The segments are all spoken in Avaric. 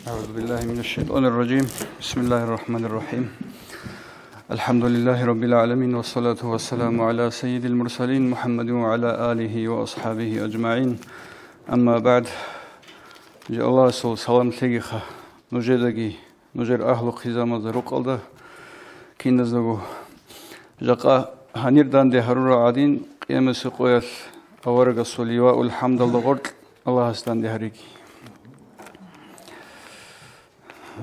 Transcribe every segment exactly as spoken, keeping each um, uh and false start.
أعوذ بالله من الشيطان الرجيم. بسم الله الرحمن الرحيم. الحمد لله رب العالمين، والصلاة والسلام على سيد المرسلين محمد وعلى آله وأصحابه أجمعين. أما بعد. Жи Аллагьасул салам лъегиха нужедаги, нужер агьлу-хъизамазда, рукъалда киназдаго. Жакъа гьанир данде гьарурал гӀадин, къиямасеб къоялъ аварагасул ливаул хӀамдалда гъоркь Аллагьас данде гьариги.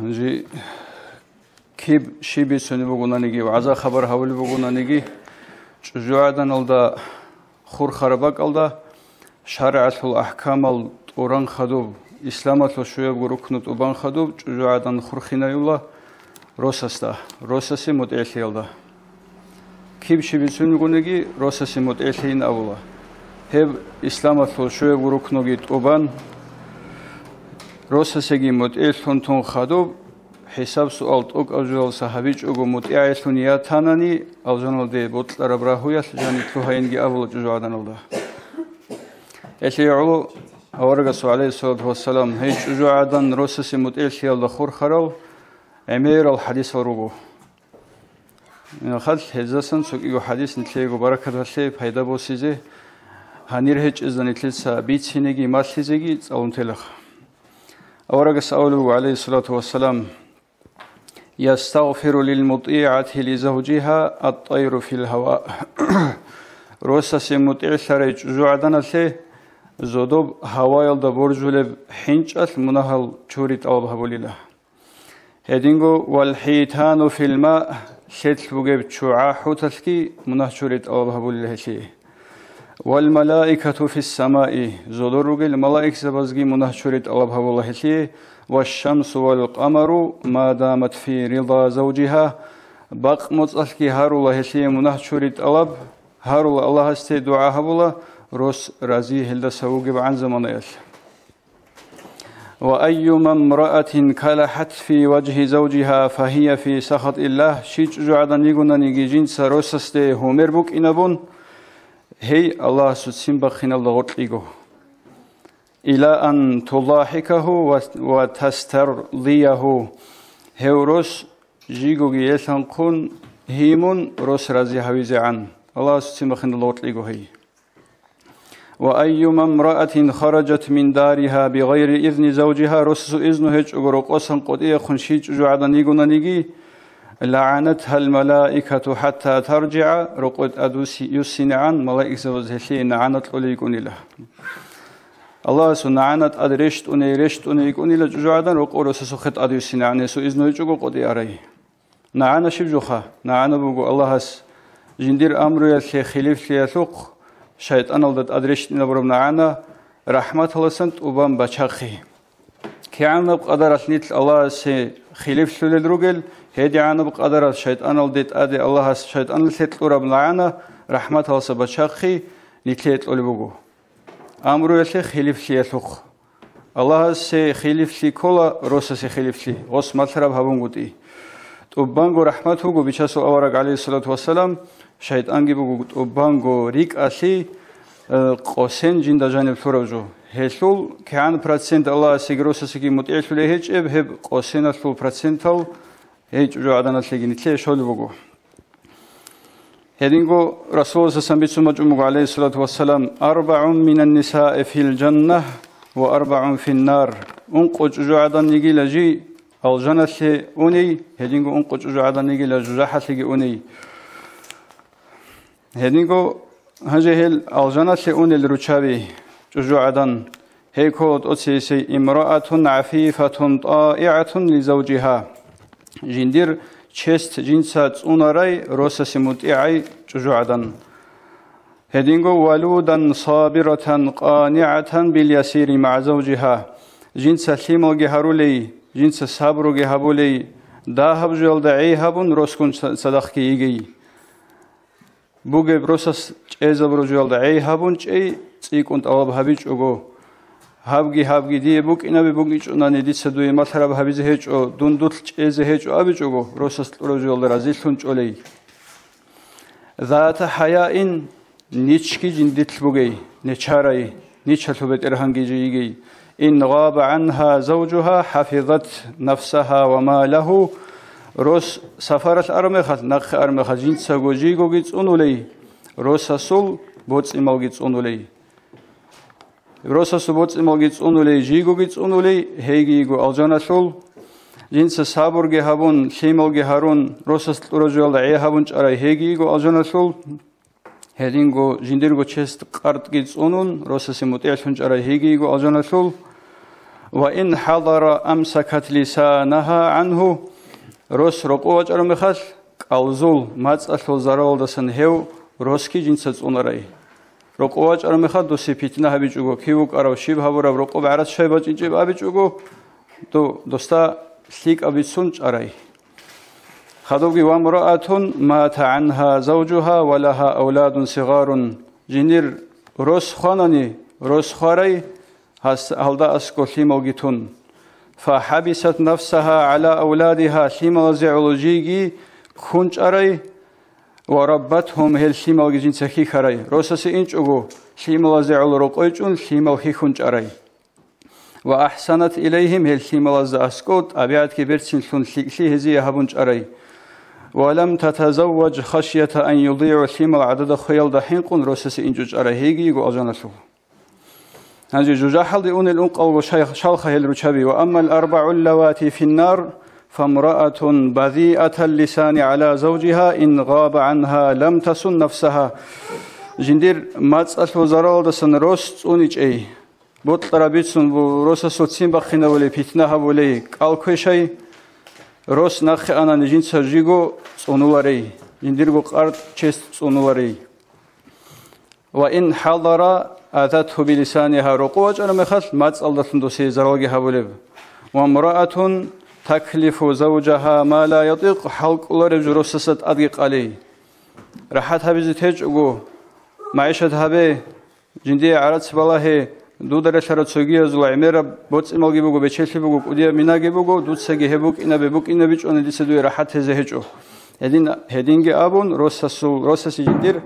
Жи киб щиб бицунеб бугонаниги, вагӀза-хабар гьабулеб бугонаниги, чӀужугӀаданалда хурхараб бакӀалда, шаргӀалъул ахӀкамал тӀуран хадуб, исламалъул щуябго рукну тӀубан хадуб, чӀужугӀадан хурхинаюла росасда, росасе мутӀигӀлъиялда. Киб щиб бицунеб бугониги, росасе мутӀигӀлъейин абула. Гьеб исламалъул щуябго рукнуги тӀубан, росасеги мутӀигӀлъун тун хадуб, хӀисаб-суал тӀокӀаб жоялдаса гьабичӀого мутӀигӀлъун ятанани, алжаналде бокьараб рагьуялъ жанив лъугьайинги абула чӀужугӀаданалда. Гьелъие гӀоло аварагасул, гӀалайгьиссалату вассалам, гьей чӀужугӀадан росасе мутӀигӀлъиялда хурхарал гӀемерал хӀадисал руго. Минахъал гьезасан цо кӀиго хӀадис нилъеего баракат гьалъе, пайда босизе, гьанир гьечӀезда нилъеца бицинеги малъизеги цӀалун телаха. Аварагас абулеб буго, гӀалайгьиссалату вассалам: «Ястагъфиру лил мутӀигӀати ли завжиха ат-тӀайру фил гьава». Росасе мутӀигӀлъарай чӀужугӀаданалъе зодоб гьаваялда боржулеб хӀинчӀалъ мунагьал чури тӀалаб гьабулила. Гьединго: «Вал хӀитану фил ма», лъелъ бугеб чугӀа хӀуталъги мунагь чури тӀалаб гьабулила гьелъие. «Вал малаикату фис самаи», зодор ругел малаикзабазги мунагь чури тӀалаб гьабула гьелъие. «Ваш шамсу вал къамару ма дамат фи рида завжиха», бакъ-моцӀалъги гьарула гьелъие мунагь чури тӀалаб, гьарула Аллагьасде дугӀа гьабула, рос рази гьелдаса вугебгӀан заманаялъ. «Ва айюма мраатин калахат фи важгьи завжиха фагьия фи сахатиллагь», щий чӀужугӀадан йигонаниги жинца росасде гьумер букӀинабун, гьей Аллагьасул ццин бахиналда гъоркьиго. «Ила ан тудахикаху ва, ва тастардияху», гьев рос жигоги елъанхъун гьимун рос рази гьавизегӀан, Аллагьасул ццин бахиналда гъоркьиго гьей. «Ва айюма мраатин хараджат мин дариха бигъайри изни завжиха», росасул изну гьечӀого рокъосан къотӀиехун щий чӀужугӀадан йигонаниги, «лагӀанатхал малаикату хӀатта таржигӀа», рокъой тӀад юссинегӀан малаикзабаз гьелъие нагӀана кьолей йикӀунила. Аллагьасул нагӀана тӀад рещтӀуней, рещтӀуней йикӀунила чӀужугӀадан, рокъо росасухъе тӀад юссинегӀан гьесул изну гьечӀого къотӀи арай. НагӀана щиб жоха? НагӀана буго Аллагьас жиндир амруялъе хилифлъиялъухъ шайтӀаналда тӀад рещтӀинабураб нагӀана рахӀматаласан тӀубан бачахъи. КигӀанаб къадаралъ нилъ Аллагьасе хилифлъулел ругел, гьедигӀанаб къадаралъ шайтӀаналде тӀаде Аллагьас шайтӀаналъе кьураб нагӀана рахӀматаласа бачахъи нилъее кьолеб буго. Амруялъе хилифлъиялъухъ. Аллагьасе хилифлъи ккола, росасе хилифлъи, гъос малъараб гьабунгутӀи. ТӀубанго рахӀмат вуго Бичасул авараг, гӀалайгьиссалату вассалам, шайтӀанги буго тӀубанго рикӀкӀалъи, э, къосен жинда жаниб лъурав жо. Гьелъул кигӀан процент Аллагьасеги росасеги мутӀигӀлъулей гьечӀеб, гьеб къосеналъул процентал гьей чӀужугӀаданалъеги нилъее щолеб буго. Гьединго Расулуллагьас бицун бачӀун буго, гӀалайгьиссалату вассалам: «АрбагӀун минан нисаи фил жанна ва арбагӀун фин нар». Ункъо чӀужугӀадан йигила жи алжаналъе уней, гьединго ункъо чӀужугӀадан йигила жужахӀалъеги уней. Гьединго гьанже гьел алжаналъе унел руччаби чӀужугӀадан, гьей ккола тӀоцейисей: «Имраатун гӀафифатун тӀаигӀатун ли завжиха». Жиндир чест жинца цӀунарай росасе мутӀигӀай чӀужугӀадан. Гьединго: «Валудан сабиратан къанигӀатан бил ясири магӀа завжиха». Жинца лъималги гьарулей, жинца сабруги гьабулей, дагьаб жоялда гӀей гьабун росгун ца-, цадахъги йигей. Бугеб росас чӀезабураб жоялда гӀей гьабун чӀей, цӀикӀкӀун тӀалаб гьабичӀого. Гьабги, гьабги, дие букӀинаби бугичӀунани, дица дуе малъараб гьабизе гьечӀо, дун дулъ чӀезе гьечӀо абичӀого, росас кьураб жоялда разилъун чӀолей. «Зата хӀаяин», ничги жиндилъ бугей, нечарай, ничалъул бетӀергьанги жийигей. Ин гъаба гӀанха завжуха хӀафизат нафсаха ва ма лагьу. Рос сафаралъ армехалъ, нахъе армехалъ жинцаго жийгоги цӀунулей, росасул боцӀималги цӀунулей. Росасул боцӀималги цӀунулей, жийгоги цӀунулей, гьейги йиго алжаналъул. Жинца сабурги гьабун, лъималги гьарун, росас кьуражуялда гӀей гьабун чӀарай, гьейги йиго алжаналъул. Гьединго жиндирго чест къартӀги цӀунун, росасе мутӀигӀлъун чӀарай, гьейги йиго алжаналъул. Ва ин хӀадара амсакат лисанаха гӀанху, рос рокъов вачӀараб мехалъ, кӀалзул, мацӀалъул заралалдасан гьев росги жинца цӀунарай. Рокъов вачӀараб мехалъ, досе питна гьабичӀого, кив вукӀарав, щиб гьабураб, рокъоб гӀарац щай бачӀинчӀеб абичӀого, ду-, досда лъикӀаб бицун чӀарай. Хадубги: «Ва мраатун мата гӀанха завжуха ва лаха авладун сигъарун». Жинир рос хванани, рос хварай, гьас-, гьалда аскӀо лъималги тун. «Фа хӀабисат нафсаха гӀала авладиха», лъималазе гӀоло жийги ккун чӀарай, «ва раббатгьум», гьел лъималги жинца хьихьарай. Росасе инчӀого, лъималазе гӀоло рокъой чӀун, лъимал хьихьун чӀарай. «Ва ахӀсанат илайгьим», гьел лъималазда аскӀо тӀабигӀатги берцинлъун лъикӀлъи гьезие гьабун чӀарай. «Ва лам татазавваж хашията ан юдигӀу», лъимал гӀадада хвеялда хӀинкъун росасе инчӀо чӀарай, гьейги йиго алжаналъул. Гьанже жужахӀалде унел ункъалго шай-, шалха гьел ручаби: «Ва аммал арбагӀу ллавати финнар, фамраатун базиатал лисани гӀала завжиха ин гъаба гӀанха лам тасун нафсаха». Жиндир мацӀалъул заралалдасан рос цӀуничӀей, бокьараб бицун бу-, росасул ццин бахъинавулей, питна гьабулей, кӀал квешай, рос нахъе анани жинца жиго цӀунуларей, жиндирго къартӀ чест цӀунуларей. «Ва ин хӀадара азатгьу билисаниха», рокъов вачӀараб мехалъ, мацӀалдалъун досие заралги гьабулеб. «Ва мраатун таклифу завжаха ма ла ятикъ», хӀалкӀолареб жо росасда тӀадги къалей. РахӀат гьабизе течӀого, магӀишат гьабе, жиндие гӀарац балагье, дуда релълъараб цогиязул гӀемераб боцӀималги буго, бечелъи буго, кӀудияб минаги буго, дуцаги гьеб букӀинабе букӀинабичӀони дица дуе рахӀат гьезе гьечӀо. Гьедин, гьединги абун, росасул, росасе жиндир,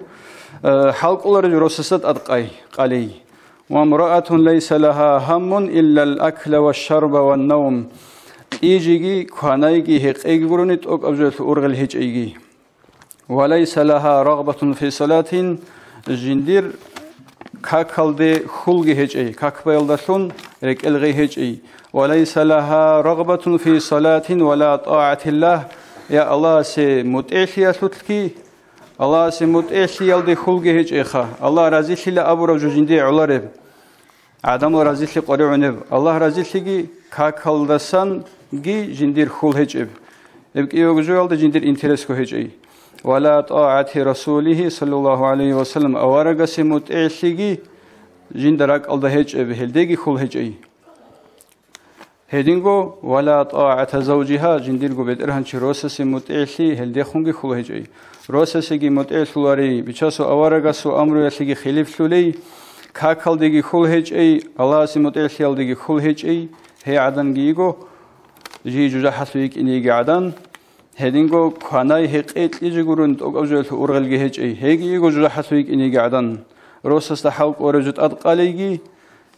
э, хӀалкӀолареб росасда тӀад къай-, къалей. «Ва мраатун лайса лаха гьаммун иллал акла ва шарба ва наум». Кьижиги, кванайги, гьекъейги гурони тӀокӀаб жоялъул ургъел гьечӀейги. «Ва лайса лаха рагъбатун фи салатин», жиндир какалде хьулги гьечӀей, какбаялдалъун рекӀел гъей гьечӀей. «Ва лайса лаха рагъбатун фи салатин ва ла тӀагӀатиллагь», я Аллагьасе мутӀигӀлъиялъулъги, Аллагьасе мутӀигӀлъиялде хьулги гьечӀейха, Аллагь разилъила абураб жо жиндие гӀолареб. ГӀадамал разилъи къваригӀунеб, Аллагь разилъиги какалдасанги жиндир хьул гьечӀеб. Гьеб кӀиябго жоялда жиндир интересго гьечӀей. «Ва ла тӀагӀати Расулихи, саллаллагьу гӀалайгьи ва саллам, аварагасе мутӀигӀлъиги жинда ракӀалда гьечӀеб, гьелдеги хьул гьечӀей». Гьединго: «Ва ла тӀагӀата завжиха», жиндирго бетӀергьанчи росасе мутӀигӀлъи гьелдехунги хьул гьечӀей. Росасеги мутӀигӀлъуларей, Бичасул аварагасул амруялъеги хилиплъулей, какалдеги хьул гьечӀей, Аллагьасе мутӀигӀлъиялдеги хьул гьечӀей, гьей гӀаданги йиго, жий жужахӀалъув йикӀине йиги гӀадан, гьединго кванай гьекъей кьижи гурони тӀокӀаб жоялъул ургъелги гьечӀей, гьейги йиго жужахӀалъув йикӀине йиги гӀадан, росасда хӀалкӀолареб жо тӀад къалейги,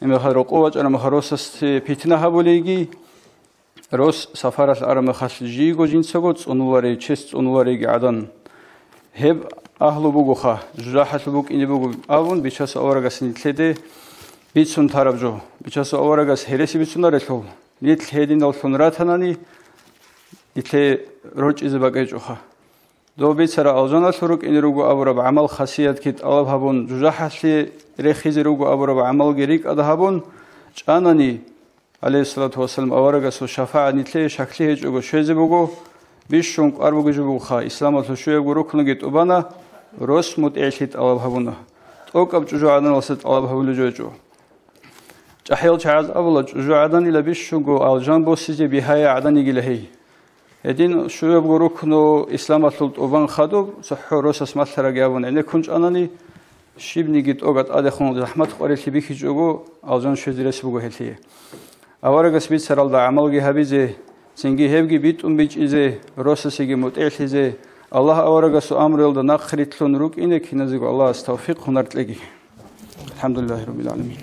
гьеб мехалъ рокъов вачӀараб мехалъ росасде питна гьабулейги, рос сапаралъ араб мехалъ жийго жинцаго цӀунуларей, чест цӀунуларейги гӀадан. Гьеб агьлу бугоха, жужахӀалъув букӀине буго абун, Бичасул аварагас нилъеде бицун тараб жо. Бичасул аварагас гьереси бицунарелъул, нилъ гьединаллъун ратанани, нилъее рорчӀизе бакӀечӀоха. Дов бицарал алжаналъур рукӀине руго абураб гӀамал-хасиятги тӀалаб гьабун, жужахӀалъе рехизе руго абураб гӀамалги рикӀкӀад гьабун чӀанани, гӀалайгьиссалату вассалам, аварагасул шафагӀат нилъее щаклъи гьечӀого щвезе буго, бищун кӀвар бугеб жо бугоха, исламалъул щуябго рукнуги тӀубана, рос мутӀигӀлъи тӀалаб гьабуна, тӀокӀаб чӀужугӀаданалъе тӀалаб гьабулеб жо гьечӀо. ЧӀахӀиял чагӀаз абула, чӀужугӀаданила бищунго алжан босизе бигьаяй гӀадан йигила гьей. Гьедин щуябго рукну исламалъул тӀубан хадуб, цохӀо росас малъараги абун гӀенеккун чӀанани, щибниги тӀога тӀадехун захӀмат къварилъи бихьичӀого, алжан щвезе рес буго гьелъие. Аварагас бицаралда гӀамалги гьабизе, цинги гьебги битӀун бичӀчӀизе, росасеги мутӀигӀлъизе, Аллагь аварагасул амруялда нахърилълъун рукӀине киназего Аллагьас тавфикъ, гьунар кьеги. АлхӀамдулиллагьи раббил гӀаламин.